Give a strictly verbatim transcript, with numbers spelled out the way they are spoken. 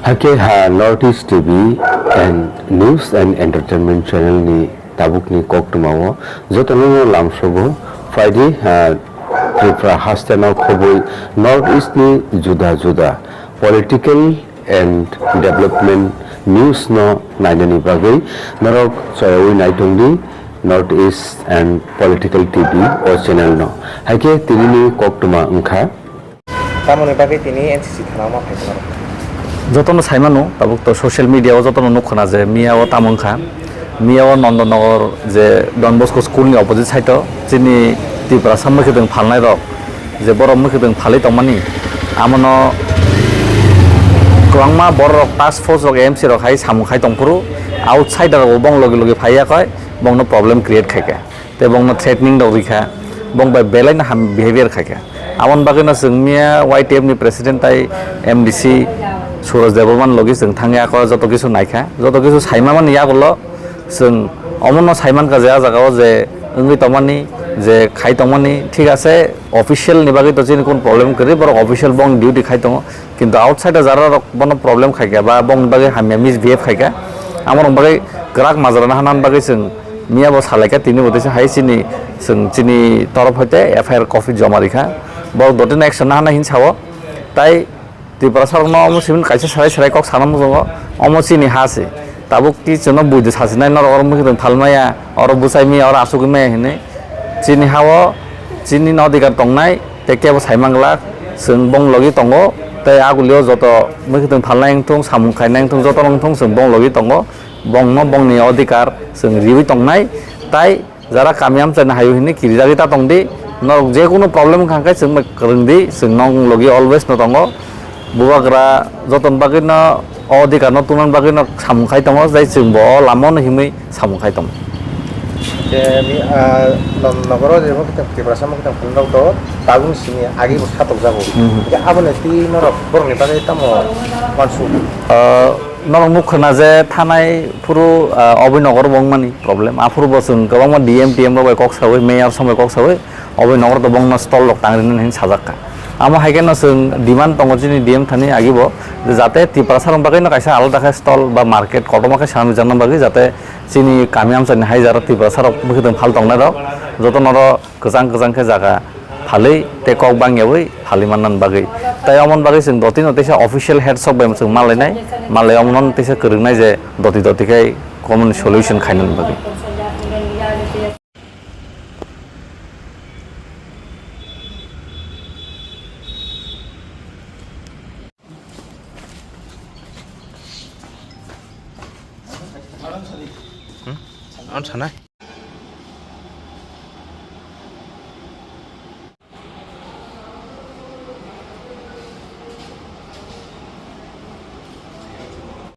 Hakhe ha North East T V and News and Entertainment Channel ni tabukni koktwmao jotono lamsogo phaidi ha Tripura hasteno khobwi North East ni juda juda political and development news no nainani bagwi norok choyawi naitongdi North East and Political T V o channel no. Hakhe tinini koktwma wngkha. Tamoni bagwi tini N C C thana ma phaikha norok? Jotono saimano, tabuk to social media o jotono nukkha na je miya o tamo wngkha. Miya o Nondonogor je Don Bosco school ni opposite side o chini Tiprasa mwkhwtwng phalnai rok je borok mwkhwtwng phalwi tongmani, amono kwbangma borok rok task force rok M C rok hai samung khai tongphuru, outsider rok bo bong logi logi phaiya koi bongno problem create khaikha. Tei bongno threatening rok rikha, bong bai belai no ham behavior khaikha. Aboni bagwi no chwng miya Y T F ni president tai M D C Suraj Debbarman logi chwng thangya kho, joto kisu naikha, joto kisu saima mani yagulo chwng omono saimankha je ah jagao je wngwi tongmani, je khai tongmani, thik ase, official ni bagwi to chini kun problem kwrwi, borok official bong duty khai tongo, kintu outside o jara rok bono problem khaikha ba bongni bagwi hamya misbehave khaikha, amorok bagwi kwrak majra na hwnna bagwi chwng miya bo salaikha, tini bo teisa hai chini, chwng chini torof hoite F I R copy joma rikha, borok dotino action na hwnna hin sao. Tai Tiprasa rokno omo simi kaisa serai serai kok sana muchungo, omo chini ha se. Tabuk ki chwngno buido sachinai norok oro mwkhwtwng phalmaya, oro bwsai maya, oro asugwi maya hinwi. Chini ha-o chini no adhikar tongnai, tei kebo sai manglak, chwng bong logi tongo. Tei agulio joto mwkhwtwng phalnai wngthung, samung khainai wngthung, jotono wngthung chwng bong logi tongo. Bongno bongni adhikar chwng riwi tongnai, tai jara kami amchaini hayo hinwi kirijagwi ta tongdi. Norok jekunu problem wngkha khe chwng bai kwrwngdi, chwng nong logi always no tongo. Bubagra jotoni bagwi no o adhikar no tungna bagwi no samung khai tongo, tei chwng bo o lama no himwi samung khai tongo. Je mi, ah, non nogoro je mo kitang Tiprasa mo kitang phunrok do tabung simi agi bo satok jago. Mhm. Je aboni twi norok borokni bagwi tamo wansuk? Ah, norok nuk khna je thanai phuru, ah, oboi nogoro bo wngmani problem. Aphuru bo chwng kwbangma D M T M rok bai kok sawi, mayor song bai kok sawi, oboi nogoro to bongno stall rok tang rinani hin sajak kha. Amo hai khe no chwng demand tongo chini D M thani agi bo, je jate Tiprasa rok bagwi no kaisa alada khe stall ba market kotorma khe sanani jakna bagwi, jate chini kami amchaini hai jara Tiprasa rok bwkhwtwng phal tongnai rok joto noro kwchang kwchang khe jaga phalwi tei kok bangyawi phalwi manna bagwi. Tai omoni bagwi chwng dotino teisa official head sok bai chwng malainai, malai omono teisa kwrwngnai je doti doti khe common solution khainani bagwi. Hmm? Ano sanai?